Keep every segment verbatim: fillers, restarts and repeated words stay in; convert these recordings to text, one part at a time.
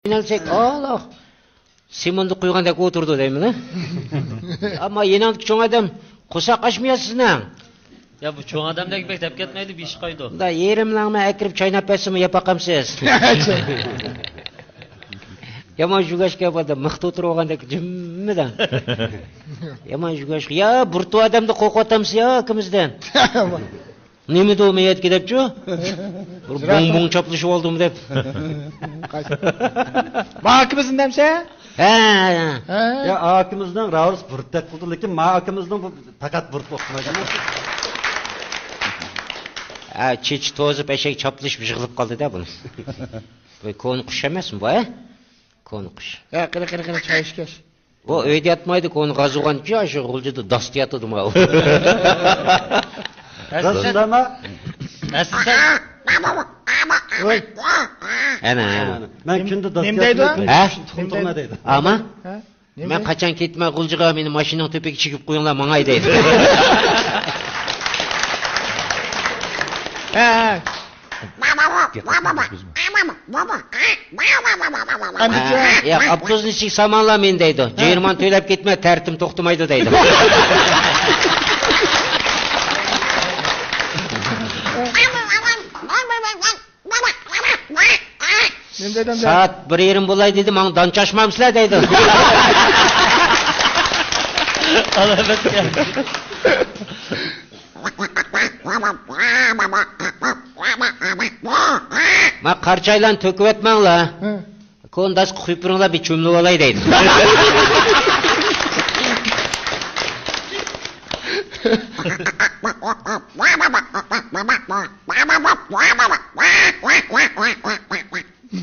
ئايلانساق، ئالا، سېموندا قويغاندەك ئولتۇرىدۇ دەيمەن. ئەمما يېنىڭدىكى چوڭ ئادەم قورساق ئاچمىيا سىزنىڭ. يا، بۇ چوڭ ئادەمدەك بەك دەپ كەتمەيلى، بېشى قايدۇ. مۇندا يېرىملىڭ مەن ئەكىرىپ چايناپ بەرسىمۇ يەپ باقامسىز؟ يامان ژۇگاشكا باردا مىختا ئولتۇرۇۋالغاندەك جىممىدە. يامان ژۇگاشكا. يا، بىر تۇ ئادەمنى قورقۇۋاتامسىز يا ئاكىمىزدىن؟ نېمىدۇ مەيەتكە دەپچۇ؟ بىر بوڭ بوڭ چاپلىشىۋالدىم دەپ. ما ئاكىمىزنى دەمسە؟ ھە، ھە. ھە. يا، ئاكىمىزنىڭ راۋۇرۇس بۇرۇت دەپ قىلدى، لېكىن ما ئاكىمىزنىڭ بۇ پەقەت بۇرۇت ئوخشىمايدۇ. ھە، چېچى توزۇپ، ئەشەك چاپلىشىپ يىغىلىپ قالدى-دە بۇنى. بۇ كونا قۇش ئەمەسمۇ بۇ، ھە؟ كونا قۇش. ھە، قېنى، قېنى، قېنى، چاي ئىچكەچ. ئۇ ئۆيدە ياتمايدۇ، كونا غازىغانچە شۇ غۇلجىدا داستا ياتىدۇ ماۋۇ. داس شۇنداقما؟ ئەسلى سەن. ۋاي. ئەنە. مەن كۈندە داس نېمە دەيدۇ؟ ياتماي، كۈندە ھە؟ تۇخۇم تۇغما دەيدۇ. ئاما؟ ھە؟ نېمە؟ مەن قاچان كېتىمەن غۇلجىغا، مېنى ماشىنىنىڭ تۆپىگە چىگىپ قويۇڭلار، ماڭاي دەيدۇ. ھە، ھە. ئەمدىچە؟ ھە، ياق، ئاپتوبۇسنىڭ ئىچىگە سالماڭلار مېنى دەيدۇ. ھە. جىرمان تۆلەپ كېتىمەن، تەرىتىم توختىمايدۇ دەيدۇ. نېمە دېدىم دە؟ سائەت بىر يېرىم بولاي دېدى، ماڭا دان چاچمامسىلەر دەيدۇ. ئالامەتكە. ما قارىچايلارنى تۆكۈۋەتمەڭلار. ھە. كونا داسقا قۇيۇپ بېرىڭلار، بىر چۆمۈلۈۋالاي دەيدۇ.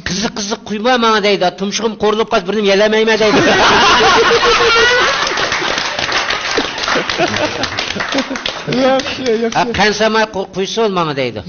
قىزىق قىزىق قۇيما ماڭا دەيدۇ. تۇمشۇقۇم قورۇلۇپ قالسا بىرنېمە يەلەلمەيمەن دەيدۇ. ياخشى، ياخشى. ھە، قەنسەماي قۇ-، قۇيسۇن ماڭا دەيدۇ.